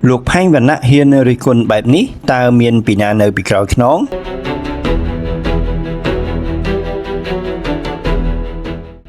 លោកផែងវណ្ណៈហ៊ានរិះគន់បែបនេះតើមានពីណានៅពីក្រោយខ្នង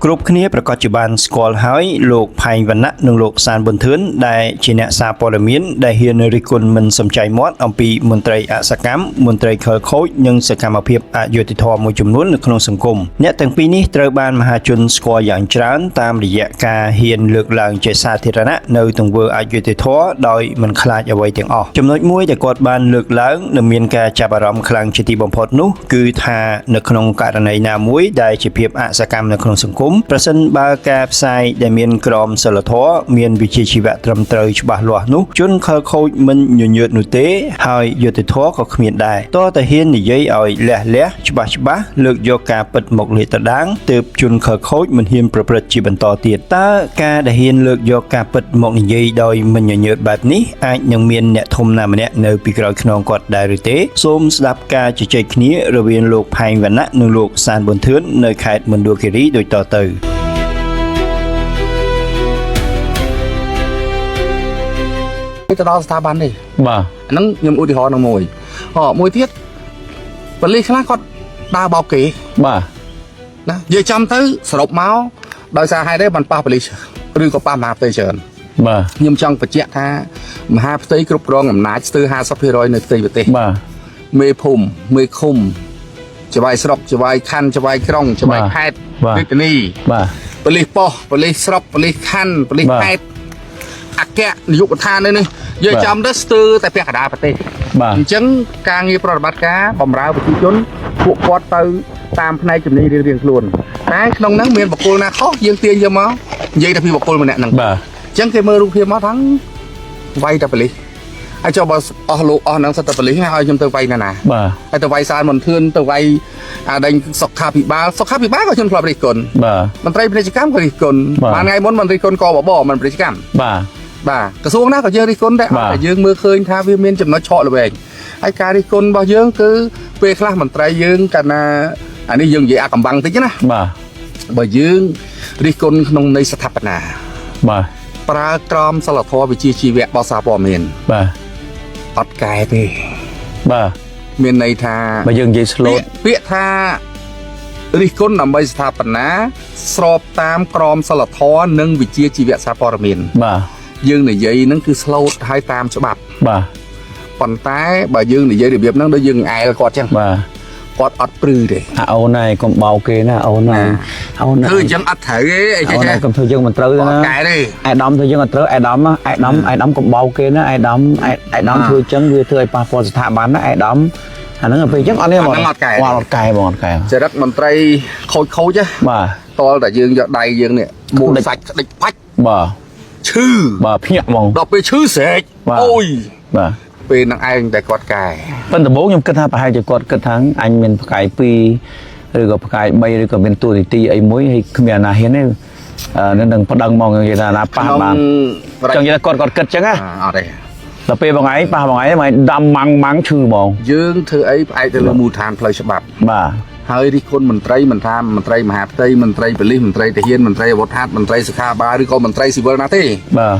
គ្រប់គ្នាប្រកាសជាបានស្គាល់ហើយលោកផែងវណ្ណៈនិងលោកសានប៊ុនធឿនដែលជាអ្នកសារព័ត៌មានដែលហ៊ានរិះគន់មិនសំចៃមាត់អំពីមន្ត្រីអសកម្មមន្ត្រីខិលខូចនិងសកម្មភាពអយុត្តិធម៌មួយចំនួននៅក្នុងសង្គមអ្នកទាំងពីរនេះត្រូវបានមហាជនស្គាល់យ៉ាងច្រើនតាមរយៈការហ៊ានលើកឡើងជាសាធារណៈនៅទង្វើអយុត្តិធម៌ដោយមិនខ្លាចអ្វីទាំងអស់ចំណុចមួយដែលគាត់បានលើកឡើងនិងមានការចាប់អារម្មណ៍ខ្លាំងជាទីបំផុតនោះគឺថានៅក្នុងករណីណាមួយដែលជាភាពអសកម្មនៅក្នុងសង្គមប្រសិនបើការផ្សាយដែលមានក្រមសីលធម៌មានវិជ្ជាជីវៈត្រឹមត្រូវច្បាស់លាស់នោះជនខិលខូចមិនញញើតនោះទេហើយយុត្តិធម៌ក៏គ្មានដែរតើតាហ៊ាននិយាយឲ្យលះលះច្បាស់ច្បាស់លើកយកការពិតមកលាតត្រដាងទើបជនខិលខូចមិនហ៊ានប្រព្រឹត្តជាបន្តទៀតតើការដែលហ៊ានលើកយកការពិតមកនិយាយដោយមិនញញើតបែបនេះអាចនឹងមានអ្នកធំណាម្នាក់នៅពីក្រោយខ្នងគាត់ដែរឬទេសូមស្ដាប់ការជជែកគ្នារវាងលោកផែងវណ្ណៈនិងលោកសានប៊ុនធឿននៅខេត្តមណ្ឌលគិរីដូចតទៅ ទៅដល់ស្ថាប័ននេះ បាទ អាហ្នឹងខ្ញុំឧទាហរណ៍នឹងមួយអមួយទៀតប៉ូលីសខ្លះគាត់ដើរបោកគេ បាទ ណានិយាយចំទៅសរុបមកដោយសារហេតុអីបានប៉ះប៉ូលីសឬក៏ប៉ះមហាផ្ទៃច្រើន បាទ ខ្ញុំចង់បញ្ជាក់ថាមហាផ្ទៃគ្រប់គ្រងអំណាចស្ទើរ50%នៅផ្ទៃប្រទេស បាទ មេភូមិមេឃុំចវាយស្រុកចវាយខណ្ឌចវាយក្រុងចវាយខេត្ត បាទ រាជធានី បាទ ប៉ូលីសប៉ុស្តិ៍ប៉ូលីសស្រុកប៉ូលីសខណ្ឌប៉ូលីស បាទ ខេត្តអគ្គនាយកដ្ឋាននេះនេះនិយាយ បាទ ចំទៅស្ទើរតែពាក់កណ្ដាលប្រទេស បាទ អញ្ចឹងការងារប្រតិបត្តិការបំរើប្រជាជនពួកគាត់ទៅតាមផ្នែកជំនាញរៀងៗខ្លួនតែក្នុងហ្នឹងមានបុគ្គលណាខុសយើងទាញយកមកនិយាយតែពីបុគ្គលម្នាក់ហ្នឹង បាទ អញ្ចឹងគេមើលរូបភាពមកថាវាយតែប៉ូលីសហើយចុះបើអស់លោកអស់ហ្នឹងសិតតែប៉ូលីសហើយឲ្យខ្ញុំទៅវាយណាណា បាទ ហើយទៅវាយសានមន្ធឿនទៅវាយអាដេញសុខាភិបាលសុខាភិបាលក៏ខ្ញុំធ្លាប់រិះគន់ បាទ មន្ត្រីពាណិជ្ជកម្មក៏រិះគន់ បាទ បានថ្ងៃមុនមន្ត្រីគុណកបបមិនពាណិជ្ជកម្ម បាទ បាទក្រសួងណាក៏យើងរិះគន់ដែរ បាទ តែយើងមើលឃើញថាវាមានចំណុចឆក់ល្វែងហើយការរិះគន់របស់យើងគឺពេលខ្លះមន្ត្រីយើងកាលណាអានេះយើងនិយាយអាកំបាំងតិចណា បាទ បើយើងរិះគន់ក្នុងន័យស្ថាបនា បាទ ប្រើក្រមសីលធម៌វិជ្ជាជីវៈរបស់សារព័ត៌មាន បាទ អត់កែទេ បាទ មានន័យថា បើយើងនិយាយស្លូត ពាក្យពាក្យថារិះគន់ដើម្បីស្ថាបនាស្របតាមក្រមសីលធម៌និងវិជ្ជាជីវៈសារព័ត៌មាន បាទ យើងនិយាយហ្នឹងគឺស្លូតហើយតាមច្បាប់ បាទ ប៉ុន្តែបើយើងនិយាយរបៀបហ្នឹងដូចយើងអែលគាត់ចឹង បាទ គាត់អត់ព្រឺទេ អាអូនហើយកុំបោកគេណាអូនណាអូនណា ធ្វើអញ្ចឹងអត់ត្រូវទេអី អូ ចេះ នហើយកុំធ្វើយើងមិនត្រូវទេ អ ណា ត់កែទេ អែដាមធ្វើយើងអត់ត្រូវអែដាមអែដាមអែដាមកុំបោកគេណាអែដាមអែអែដាមធ្វើអញ្ចឹងវាធ្វើឲ្យប៉ះពាល់ស្ថាប័នណាអែដាមអាហ្នឹងពេលអញ្ចឹងអត់ទេបងអត់កែបងអត់កែ ចរិតមន្ត្រីខូចខូចណា បាទ តលតែយើងយកដៃយើងនេះមូលសាច់ក្តិចផាច់ បាទ ឈឺ បាទភ្ញាក់ហ្មង ដល់ពេលឈឺស្រែក បាទ អូយ បាទ ពេលហ្នឹងឯងតែគាត់កែ ប៉ុន្តែដំបូងខ្ញុំគិតថាប្រហែលជាគាត់គិតថាអញមានផ្កាយ2ឬក៏ផ្កាយ3ឬក៏មានតួនាទីអីមួយហើយគ្មានអាណាហ៊ានទេអឺនឹងនឹងប្តឹងមកនិយាយថាអាណាប៉ះបានចង់និយាយថាគាត់គាត់គិតចឹងណា អត់ទេ ដល់ពេលបងឯងប៉ះបងឯងបងឯងដាំម៉ាំងម៉ាំងឈឺហ្មង យើងធ្វើអីផ្អែកទៅលើមូលដ្ឋានផ្លូវច្បាប់ បាទ ហើយរិះគន់មន្ត្រីមិនថាមន្ត្រីមហាផ្ទៃមន្ត្រីប៉ូលីសមន្ត្រីទាហានមន្ត្រីអាវុធហត្ថមន្ត្រីសុខាភិបាលឬក៏មន្ត្រីស៊ីវិលណាទេ បាទ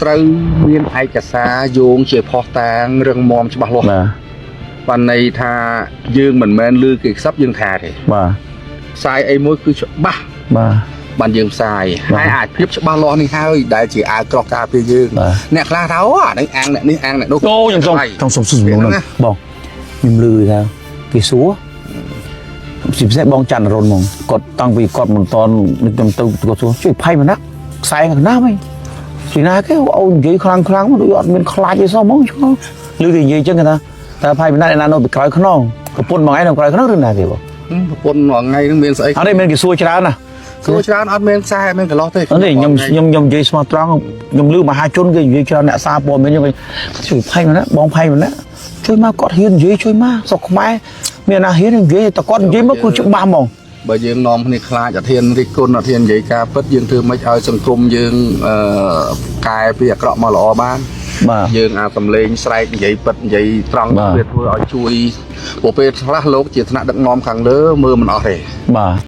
ត្រូវមានឯកសារយោងជាផុសតាងរឹងមាំច្បាស់លាស់ បាទ បានន័យថាយើងមិនមែនលឺគេខ្សឹបយើងថាទេ បាទ ផ្សាយអីមួយគឺច្បាស់ បាទ បានយើងផ្សាយ បាទ ហើយអាចភាពច្បាស់លាស់នេះហើយដែលជាអាវក្រោះការពារយើង បាទ អ្នកខ្លះថាអូអានេះអាងអ្នកនេះអាងអ្នកនោះ អូខ្ញុំសុំ ហើយ ខ្ញុំសុំសួរសំណួរហ្នឹង ណា បងខ្ញុំឮថាគេសួរជាពិសេសបងច័ន្ទរុនហ្មងគាត់តាំងពីគាត់មិនតន់ខ្ញុំទៅគាត់សួរជួយផៃម្នាក់ខ្សែខាងណាវិញពីណាគេអូនិយាយខ្លាំងខ្លាំងមកដូចអត់មានខ្លាចអីសោះហ្មងឆ្ងល់ឮគេនិយាយអញ្ចឹងគេថាតើផៃម្នាក់អ្នកណានៅពីក្រោយខ្នងប្រពន្ធបងឯងនៅក្រោយខ្នងឬណាគេបង ប្រពន្ធមួយថ្ងៃហ្នឹងមានស្អី អត់ទេមានគេសួរច្រើនណាស់ សួរច្រើនអត់មានខ្សែអត់មានកន្លោះទេ អត់ទេខ្ញុំខ្ញុំខ្ញុំនិយាយស្មោះត្រង់ខ្ញុំឮមហាជនគេនិយាយច្រើនអ្នកសារព័ត៌មានខ្ញុំជួយផៃម្នាក់បងផៃម្នាក់ជួយមកគាត់ហ៊ាននិយាយជួយមកស្រុកខ្មែរមានណាហ៊ាននិយាយតែគាត់និយាយមកគឺច្បាស់ហ្មង បើយើងនាំគ្នាខ្លាចអធិនរិះគន់អធិននិយាយការពិតយើងធ្វើម៉េចឲ្យសង្គមយើងអឺកែពីអាក្រក់មកល្អបាន បាទ យើងអាសំលេងស្រែកនិយាយពិតនិយាយត្រង់ បាទ វាធ្វើឲ្យជួយព្រោះពេលខ្លះលោកជាថ្នាក់ដឹកនាំខាងលើមើលមិនអស់ទេ បាទ